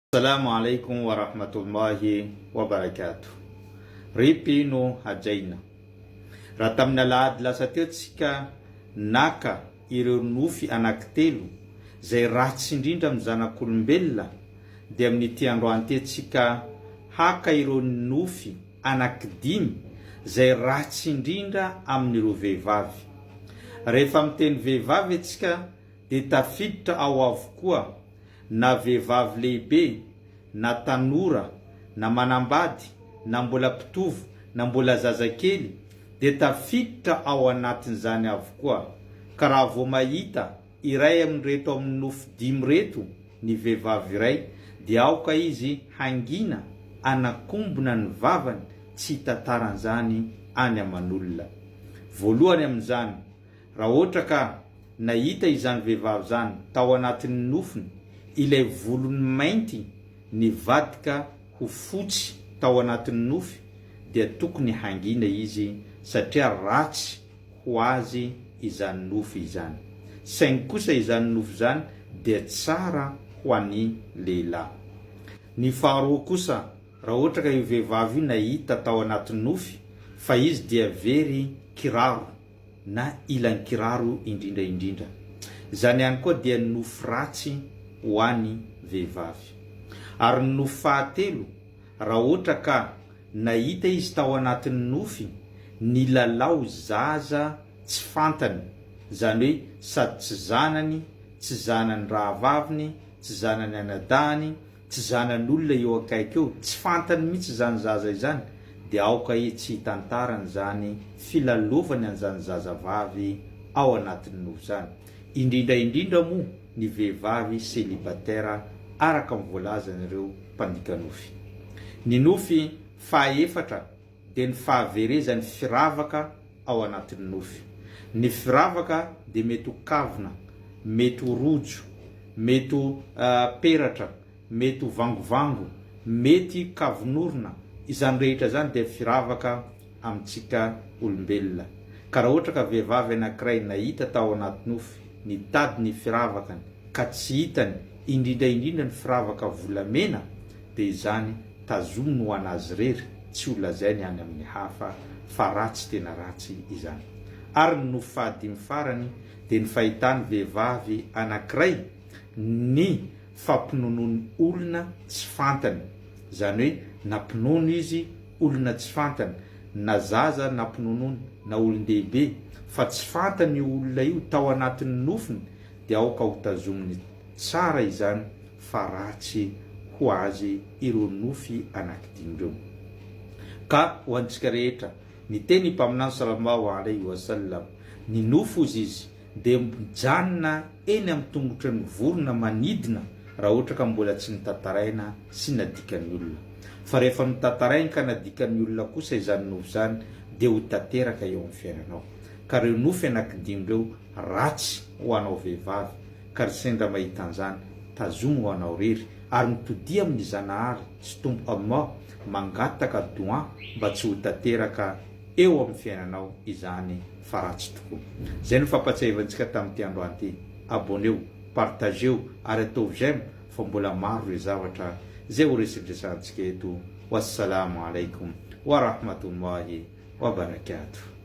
Assalamu alaikum wa rahmatullahi wa barakatuh. Ry mpino hajaina. Raha tamin'ny alahady lasa teo tsika naka ireo nofy anankitelo izay ratsy indrindra amin'ny zanak'olombelona dia amin'ity androany ity tsika haka ireo nofy anankidimy izay ratsy indrindra amin'ireo vehivavy. Rehefa miteny vehivavy tsika dia tafiditra ao avokoa na vehivavy lehibe, na tanora, na manambady, na mbola mpitovo, na mbola zazakely, dia tafiditra ao anatin'izany avokoa. Ka raha vao mahita iray amin'ireto amin'ny nofy dimy ireto ny vehivavy iray, dia aoka izy hangina hanakombona ny vavany tsy hitantara an'izany any aman'olona. Voalohany amin'izany, Raha ohatra ka nahita izany vehivavy izany tao anatin'ny nofiny ilay volony mainty nivadika ho fotsy tao anatin'ny nofy dia tokony hangina izy satria ratsy ho azy izany nofy izany. Saingy kosa izany nofy izany dia tsara ho an'ny lehilahy. Ny faharoa kosa raha ohatra ka io vehivavy io nahita tao anaty nofy fa izy dia very kiraro na ilan-kiraro indrindra indrindra. Izany ihany koa dia nofy ratsy ho any vehivavy. Ary ny nofy fahatelo, raha ohatra ka nahita izy tao anatin'ny nofy nilalao zaza tsy fantany, izany hoe sady tsy zanany, tsy zanany rahavaviny, tsy zanany anadahiny, tsy zanan'olona eo akaiky eo, tsy fantany mihitsy izany zaza izany, dia aoka izy tsy hitantarany izany filalaovany an'izany zazavavy ao anatin'ny nofy izany, indrindra indrindra moa ny vehivavy célibataire araka ny voalazan'ireo mpandika nofy. Ny nofy fahaefatra dia ny fahaverezan'ny firavaka ao anatin'ny nofy. Ny firavaka dia mety ho kavina, mety ho rojo, mety ho peratra, mety ho vangovango, mety kavin'orona, izany rehetra izany dia firavaka amintsika olombelona. Ka raha ohatra ka vehivavy anankiray nahita tao anaty nofy nitady ny firavakany ka tsy hitany, indrindra indrindra ny firavaka volamena, dia izany tazominy ho an'azy irery, tsy ho lazainy any amin'ny hafa fa ratsy tena ratsy izany. Ary ny nofy fahadimy farany dia ny fahitany vehivavy anankiray ny fampinonoany olona tsy fantany, izany hoe nampinono izy olona tsy fantany, na zaza nampinonoany na olon-dehibe, fa tsy fantany io olona io tao anatin'ny nofiny dia aoka ho tazominy tsara izany fa ratsy ho azy ireo nofy anankidimy ireo. Ka ho antsika rehetra, niteny i Mpaminany Salallahu alaihi wa sallam, ny nofy hozy izy dia mijanona eny amin'ny tongotry ny vorona manidina raha ohatra ka mbola tsy notantaraina sy nadikan'ny olona. Fa rehefa notantarainy ka nadikan'ny olona kosa izany nofy izany dia ho tanteraka eo amin'ny fiainanao. Ka ireo nofy anankidimy ireo ratsy ho anao vehivavy ka ry sendra mahita an'izany tazomy ho anao rery ary mitodia amin'ny Zanahary sy Tompo Allah mangataka doua mba tsy ho tanteraka eo amin'ny fiainanao izany fa ratsy tokoa. Izay no fampatsiahivantsika tamin'ity androany ity. Abonneo, partageo ary ataovy j'aime fa mbola maro ireo zavatra izay ho residresahantsika eto. Wassalamo alaikum wa rahmatullahi wa barakatuh.